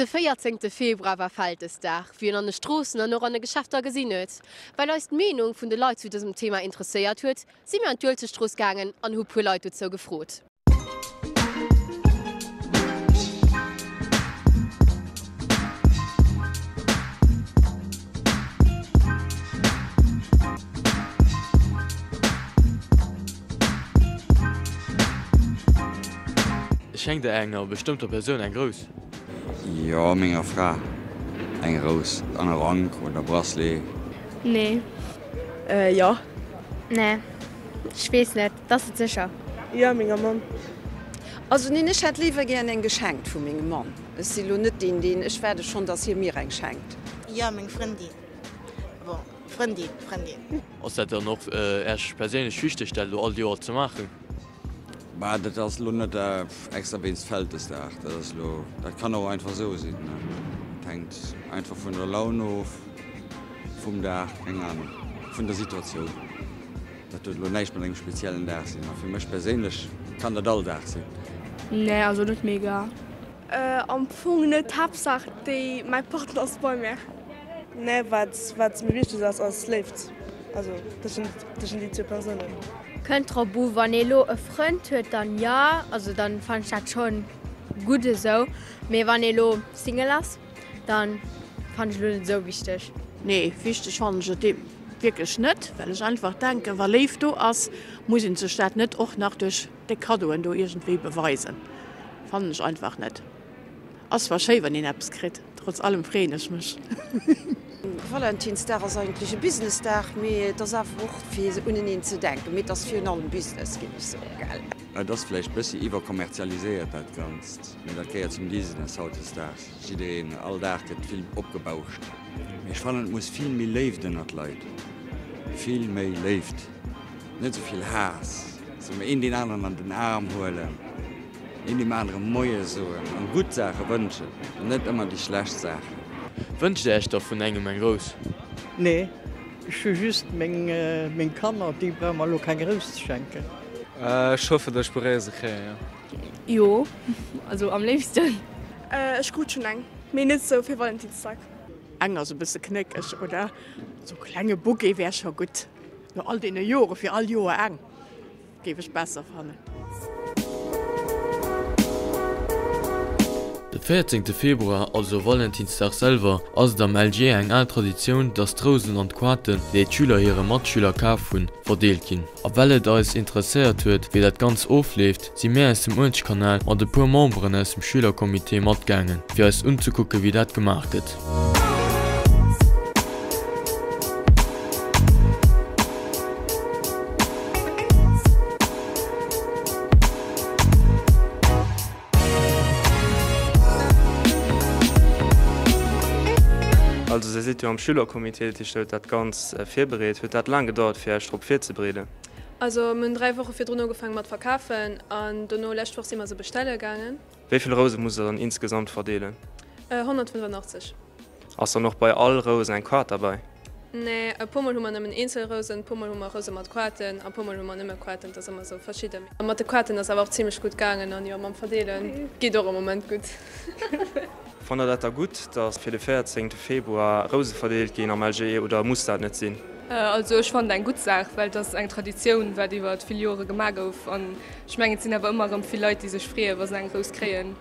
De 14 Februar war Vältesdag, wéi een an de Stroossen an och an de Geschäfter gesinn huet. Well eis d'Meenung vun de Leit zu dësem Thema interesséiert huet, si mir an d'Uelzechtstrooss gaangen an hu puer Leit dozou gefrot. Schenkt der enger bestëmmter Persoun eng Rous? Jo, menger Fra eng Rous an e Rank oder Bracelet. Nee. Jo. Nee, ech weess net, et ass et sécher. Jo, menger Mamm. Also neen, ech hätt léiwer gären eng geschenkt vu mengem Mann. Ech si lo net deen, deen, ech waarde schonn, dass hie mir eng schenkt. Jo, meng Frëndin. Bon, Frëndin, Frëndin. Ass dat dann och Äech perséinlech wichteg, dat elo all Joer ze maachen? Bah, dat ass elo net extra wéinst Vältesdag, dat ass elo, dat kann och einfach esou sinn, dat hänkt einfach vun der Laun of, vum Dag, keng Ahnung, vun der Situatioun. Dat huet elo näischt mat engem speziellen Dag sinn a fir mech perséinlech kann dat all Dag sinn. Nee, also net mega. Am Fong net, Haaptsaach déi mäi Partner ass bei mär. Nee, wat wat mir wichteg ass, ass Léift, also tëschent tëschent déi zwou Persounen. Kënnt drop u, wann ee lo e Frënd huet dann jo, also dann fannen ech dat schon gutt esou, mee wann ee lo Single ass dann fannen ech lo net esou wichteg. Nee, wichteg fannen ech et wierklech net, well ech einfach denken, wa Léift do ass, muss een sech dat net och nach duerch déck Kaddoen do iergendwéi beweisen. Fannen ech einfach net. Ass zwar schéi wann een eppes kritt, trotz allem freeën ech mech. Valentinsdag ass eigentlech e Businessdag, mee et ass awer och fir uneneen ze denken. Mee et ass virun allem Business, géif ech soen, gell? Et ass vläicht bëssi iwwerkommerzialiséiert dat Ganzt, mee dat gehéiert zum Business hautdesdaags. Jiddereen, all Dag gëtt vill opgebauscht. Mee ech fannen et muss vill méi Léift ënnert d'Leit, vill méi Léift, net esou vill Haass, sou een deen aneren an den Aarm huelen, een deem anere Moie soen an gutt Saache wënschen an net ëmmer déi schlecht Saachen. Wënscht der Iech da vun engem eng Rous? Nee, ech hu just meng Kanner, déi brauche mer elo keng Rous ze schenken. Ech hoffen, datt ech puer Rouse kréien, jo. Jo, also am léifsten. Ech krut schon eng, mee net sou fir Valentinsdag. Eng ass e bësse knéckeg, oder? Sou klenge Bouquet wär scho gutt. No all deene Jore fir all Joer eng géif ech besser fannen. De 14 Februar, also Valentinsdag selwer, ass et am LG eng al Traditioun, dass d'Rousen an d'Quaten, déi d'Schüler hire Matschüler kaf hunn, verdeelt ginn. A well et eis interesséiert huet, wéi dat Ganz ofleeft, si mir aus dem Uelzechtkanal mat e puer Memberen aus dem Schülercomité matgaangen, fir eis unzekucke wéi dat gemaach gëtt. Also Dir sidd jo am Schülercomité, dat heescht Dir hutt dat Ganz virbereet. Huet dat laang gedauert fir Iech drop virzebereeden? Also mir hunn 3 Woche virdrun ugefaange mat verkafen an dono lescht Woch si mer se bestelle gaangen. Wéi vill Rouse musst der dann insgesamt verdeelen? 185. Ass dann och bei all Rous eng Kaart derbäi? Nee, e puer mol hu mer nëmmen eenzel Rousen, e puer mol hu mer Rouse mat Koarten a puer mol hu mer nëmme Koarten. Et ass ëmmer esou verschidden. Mat de Koarten ass awer och zimlech gutt gaangen an jo, mam Verdeele geet och am Moment gutt. Fannt der dat da gutt, datt fir de 14 Februar Rouse verdeelt ginn am LGE oder muss dat net sinn? Also ech fannen et eng gutt Saach, well et ass eng Traditioun, wat iwwer vill Jore gemaach gouf an ech mengen et sinn awer ëmmer erëm vill Leit, déi sech freeën, wa se eng Rous kréien.